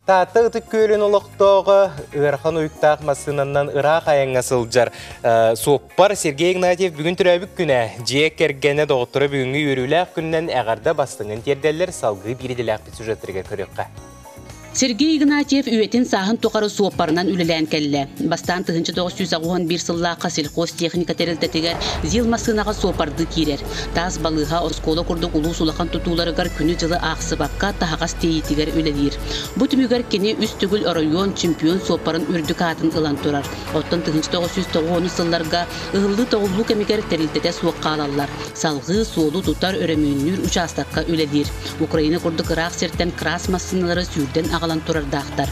Таатта Ытык Күөлүн олохтооҕо ыарахан уйуктаах массыынанан ыраах айаҥҥа сылдьар суоппар Сергей Игнатьев бүгүн төрөөбүт күнэ. Дьиэ кэргэнэ доҕотторо бүгүҥҥү үөрүүлээх күнүнэн эҕэрдэ бастыҥын тиэрдэллэр, салгыы биир идэлээхпит сюжеттарыгар көрүөххэ. Сергей Игнатьев үйэтин сааһын тухары суоппарынан үлэлээн кэллэ. Бастаан 1981 сыллаахха сельхозтехника тэрилтэтигэр ЗИЛ массыынаҕа суоппардыы киирэр. Таас балыыһа оскуола курдук улуус улахан тутууларыгар күнү-дьылы аахсыбакка таһаҕас тиэйиитигэр үлэлиир. Бу түмүгэр кини үс төгүл оройуон чемпион суоппарын үрдүк аатын ылан турар. Оттон 1990 сылларга ыһыллыы-тоҕуллуу кэмигэр тэрилтэтэ суох хаалаллар. Салҕыы суолу тутар, өрөмүөннүүр учаастакка үлэлиир. Украина курдук ыраах сиртэн крас массыыналары сүүрдэн аҕалан турардаахтар.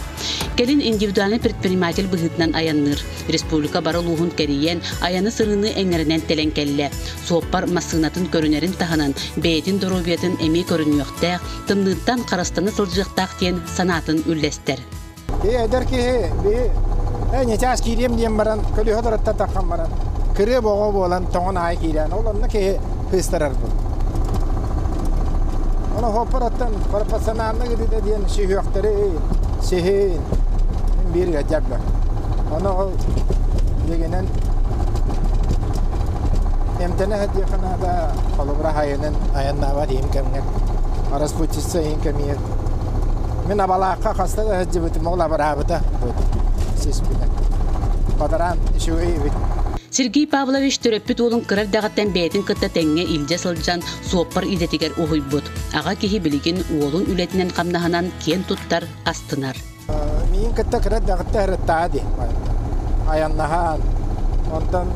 Кэлин индивидуальнай предприниматель быһыытынан айанныыр. Республика бары улууһун кэрийэн, айаны-сырыыны эҥэринэн тэлэн кэллэ. Суоппар массыынатын көрүнэрин таһынан, бэйэтин доруобуйатын эмиэ көрүнүөхтээх, тымныыттан харыстана сылдьыахтаах диэн санаатын үллэстэр. Киһи эдэр киһи биһи э ньычаас киириэм диэн баран көлүөһэ доротта таххан баран кырыа боҕо буолан тоҥон аайы киирэн ол онно киһи кыыстарар бу. Ону хоппороттон пропорциональный гидэ диэн сүһүөхтэри сиһин биир гаджабба. Ону ол дигинен эмтэнэ сылдьыахха наада холобура айанын айаннаабат иһин кэмҥэ распутица иһин кэмигэр мин абалаахха хаста да сылдьыбытым ол абыраабыта сиспитэ бадараан үчүгэй эбит. Сергей Павлович төрөппүт уолун кыра эрдэҕиттэн бэйэтин кытта тэҥҥэ илдьэ сылдьан суоппар идэтигэр уһуйбут. Аҕа киһи билигин уолун үлэтинэн-хамнаһынан киэн туттар, астынар. Миин кытта кыра эрдэҕиттэн ырыттаҕа дии. Айаннаһан, онтон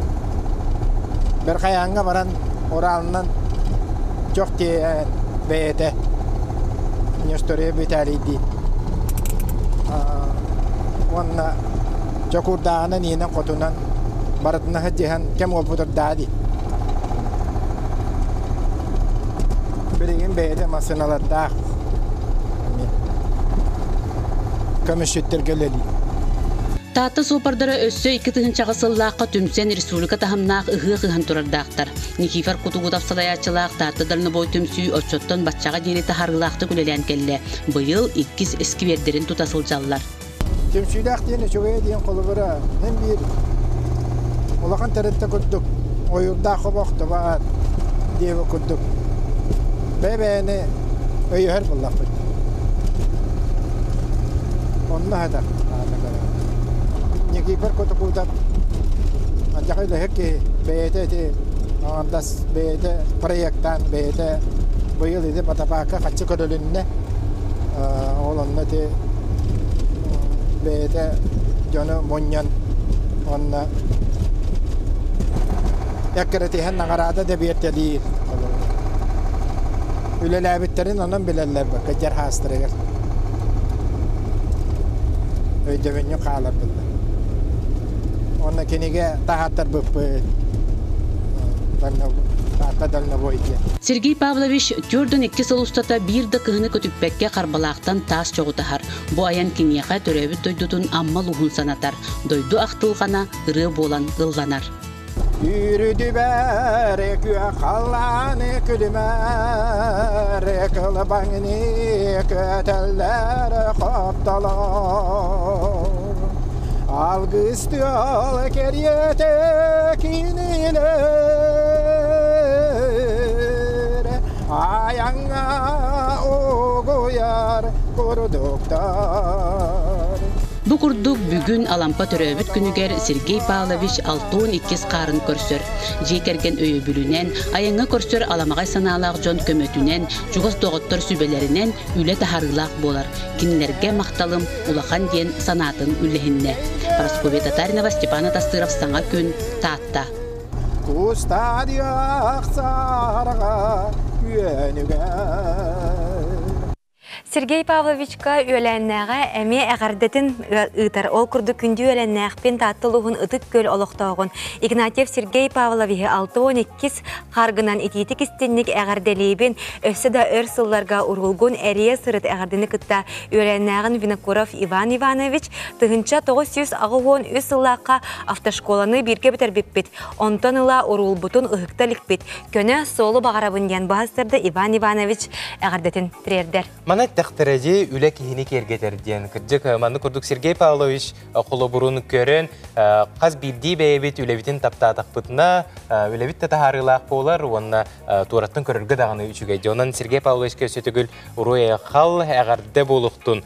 Бэрхайааҥҥа баран Уралынан чох тиэйэн бэйэтэ Нестория Виталийдиин уонна Чокуурдааҕынан иинэн-хотунан барытына сылдьыһан кэм уолбутурдаа дии. Билигин бэйэтэ массыыналардаах көмүсчүттэргэ үлэлиир. Таатта суоппардара өссө 2000 сыллаахха түмсэн республика таһымнаах ыһыах ыһан турардаахтар. Никифор Кутугутов салайааччылаах Таатта дальнобой түмсүү оччоттон баччаҕа диэри таһаарыылаахтык үлэлээн кэллэ. Быйыл иккис эсквердэрин тута сылдьаллар. Түмсүүлээх диэн үчүгэйэ диэн холобура эн биир улахан тэрилтэ курдук ойуурдаах хобоохтобат диэбит курдук бэйэ-бэйэни өйөһөр буоллахпыт. Онно хатар Никифор Котокуутап алдьархай үлэһит киһи бэйэтэ ити аҥардас бэйэтэ проектаан бэйэтэ быйыл ити Батапаакка хаччы көрүлүннэ ол онно ити бэйэтэ дьону мунньан уонна эккирэтиһэн наҕараада да биэртэлиир үлэлээбиттэрин онон билэллэр кырдьар хаастарыгар өйдөбүнньүк хаалар буолла уонна кинигэ таһааттарбыппыт Таатта дальнобой диэн. Сергей Павлович 42 сыл устата биир да кыһыны көтүппэккэ Харбалаахтан таас чоҕу таһар. Бу айан киниэхэ төрөөбүт дойдутун Амма улууһун санатар. Дойду ахтылҕана ырыа буолан ылланар. Үүрүдүбэр күөх халлааны күлүмэр кылбаҥны көтөллөр хоптолор Алгыс тыал кэриэтэ кинилэр айаҥҥа угуйар курдуктар. Бу курдук бүгүн Алампа төрөөбүт күнүгэр Сергей Павлович 62 хаарын көрсөр. Дьиэ кэргэн өйөбүлүнэн, айаҥҥа көрсөр аламаҕай санаалаах дьон көмөтүнэн, чугас доҕоттор сүбэлэринэн үлэ таһаарыылаах буолар. Кинилэргэ махталым улахан диэн санаатын үллэһиннэ. Парасковья Татаринова, Степан Атастыров Саҥа күн, Таатта. Кустаадыах саарга үөнүгэр. Сергей Павловичка үөлээннээҕэ эмиэ эҕэрдэтин ыытар. Ол курдук күндү үөлэннээхпин Таатта улууһун Ытык Күөл олохтооҕун Игнатьев Сергей Павловиһы 62 харгынан итиитик истинник эҕэрдэлиибин. Өссө да өр сылларга уруулгун эрийэ сырыт эҕэрдэни кытта үөлээннээҕин Винокуров Иван Иванович 1983 сыллаахха автошколаны бииргэ бүтэрбиппит. Онтон ыла уруулбутун ыһыкта иликпит. Көнө суолу баҕарабын диэн баһастарда Иван Иванович эҕэрдэтин тириэрдэр. Маны эттэххэ. Эттэхтэрэ дии, үлэ киһини киэргэтэр диэн. Кырдьык, маннык курдук Сергей Павлович холобурун көрөн, хас биирдии бэйэбит үлэбитин таптаатахпытына, үлэбит да таһаарыылаах буолар уонна туораттан көрөргө даҕаны үчүгэй. Онон Сергей Павловичка өссө төгүл уруй-айхал, эҕэрдэ буолуохтун.